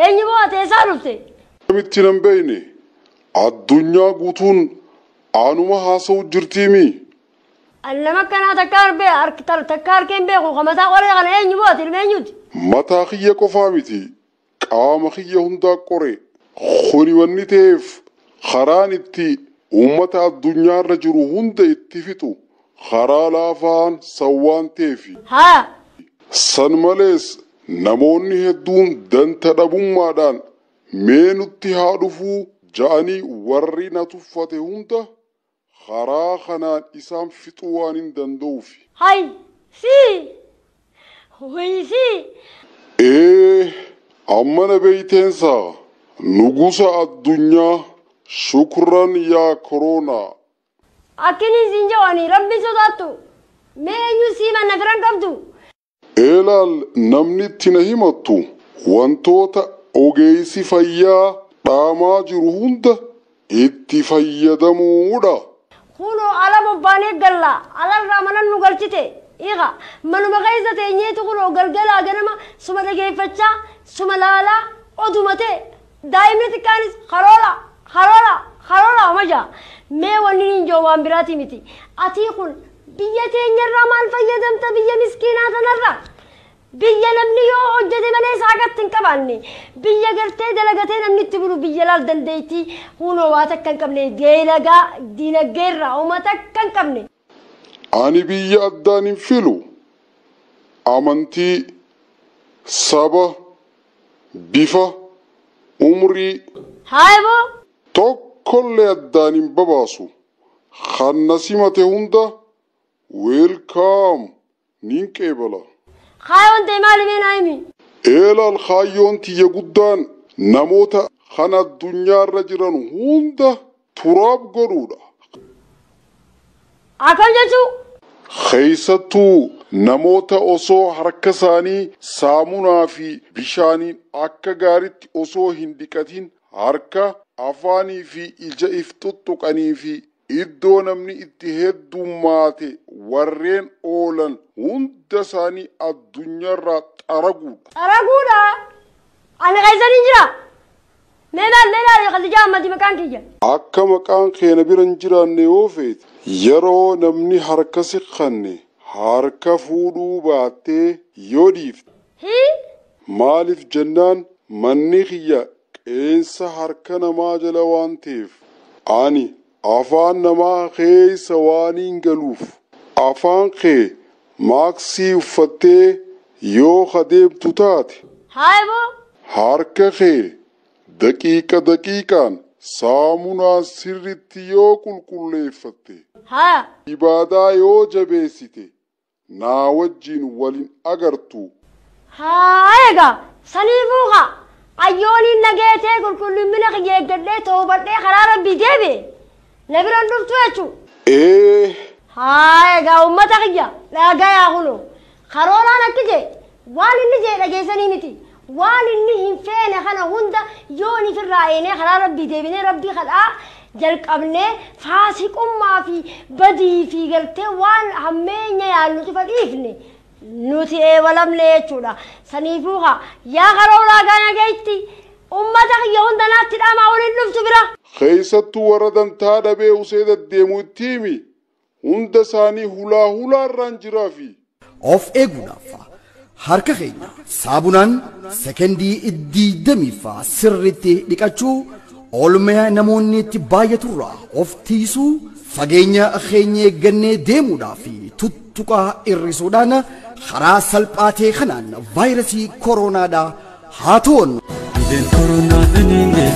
Eenyu boo ati eessaa dhufte? Akkamitti nan beeyne? Addunyaa guutuun anuma haasa'u jirtiimi. Ani nama akkanaa takka harkee hin beeku ka mataa qoree kana eenyu boo ati ilma eenyuti? Mataa kiyya qofaa miti qaama kiyya hundaa qore. Kuni wanni ta'eef karaan itti uummata addunyaarra jiru hunda itti fixu karaa laafaan san waan ta'eefi. Haa. San malees namoonni hedduun danta dhabummaadhaan mee nutti haa dhufuu ja'anii warri na tuffate hunda karaa kanaan isaan fixuu waan hin danda'uufi. Hay sii way sii. Ee amma na beeyteensaa nugusa addunyaa shukran yaa koronaa. Akkini siin jedhu ani rabbi sodaattu mee eenyu sii manna firan qabdu. Eelaal namni itti na himattu wantoota ogeessi fayyaa dhaamaa jiru hunda itti fayyadamuudha. Kunoo ala bobbaanee galla alarraa mana nu galchite iqa manuma keessa teenyeetu kunoo galgalaa ganama suma dhageeffachaa suma laalaa oduma ta'e daa'imni xiqqaanis karoola karoola karoola omaja mee wanni hin jiru waan biraati miti atii kun biyya teenyarraa maal fayyadamta biyya miskiinaa tanarraa biyya namni yoo hojjete malee saaqatti hin qabaanne biyya gartee dalagatee namni itti bulu biyya laal dandeettii hunoo waa takka hin qabne deelagaa diinagdeerraa uummata takka hin qabne. Ani biyya addaan hin filu. Amantii, saba, bifa, umrii. Haayiboo. Tokkollee addaan hin babaasu. Kan na simate hunda weelkaam nin qeebala. Kaayyoon ta'e maali mee naa himi? Eelaal kaayyoon tiyya guddaan namoota kan addunyaarra jiran hunda turaab godhuudha. Akkam jechuu? Keessattuu namoota osoo harka isaanii saamunaa fi bishaaniin akka gaariitti osoo hin dhiqatin harka afaanii fi ija if tuttuqanii fi iddoo namni itti heddummaate warreen oolan hunda isaanii addunyaarraa xaraguudha. Xaraguudha? Ani keessan hin jira. Mee maal mee maal Khadijaa Ahmadi maqaan kiyya. Akka maqaan keenya bira hin jiraanne yoo feete yeroo namni harka siqanne harka fuudhuu baattee yoo dhiifte. Hii? Maaliif jennaan manni kiyya qeensa harka namaa jala waan ta'eef ani afaan namaa keessa waan hin galuuf afaan kee maaksii uffattee yoo adeemtu taate. Haayiboo. Harka kee daqiiqa daqiiqaan saamunaa sirriitti yoo qulqulleeffatte. Haa. Ibaadaa yoo jabeessite naa wajjin walin agartu. Haa egaa saniifuu haa ayyooniin nageetee qulqullinna kiyya eeggadhee toobadhee karaa rabbii deebi'e na biraan dhuftu jechuudha. Ee. Haa egaa uummata kiyya dhagayaa kunoo karoolaan akki jee waan inni jee dhageessanii miti. Waan inni hin feene kana hunda yoo inni ofirraa eenee karaa rabbii deebinee rabbii kadhaa jalqabnee faasiqummaa fi badii fi galtee waan hammeenya yaallu cufa dhiifne nuti eewalamne jechuudha. Saniifuu haa yaa karoolaa gaana geetti uummata kiyya hunda naatti dhaamaa waliin dhuftu bira. Keessattuu warra dantaa dhabee usee deddeemu itti himi hunda isaanii hulaa hulaarraan jiraafi. Of eeguudhaaf harka keenya saabunaan sekendii 20 sirriitti dhiqachuu oolmaa namoonni itti baay'aturraa of tiisuu fageenya keenya eeggannee deemuudhaa fi tuttuqaa hir'isuudhaan karaa salphaa ta'e kanaan vaayirasii kooronaadhaa haa to'annu. Dhibeen koronaa finiine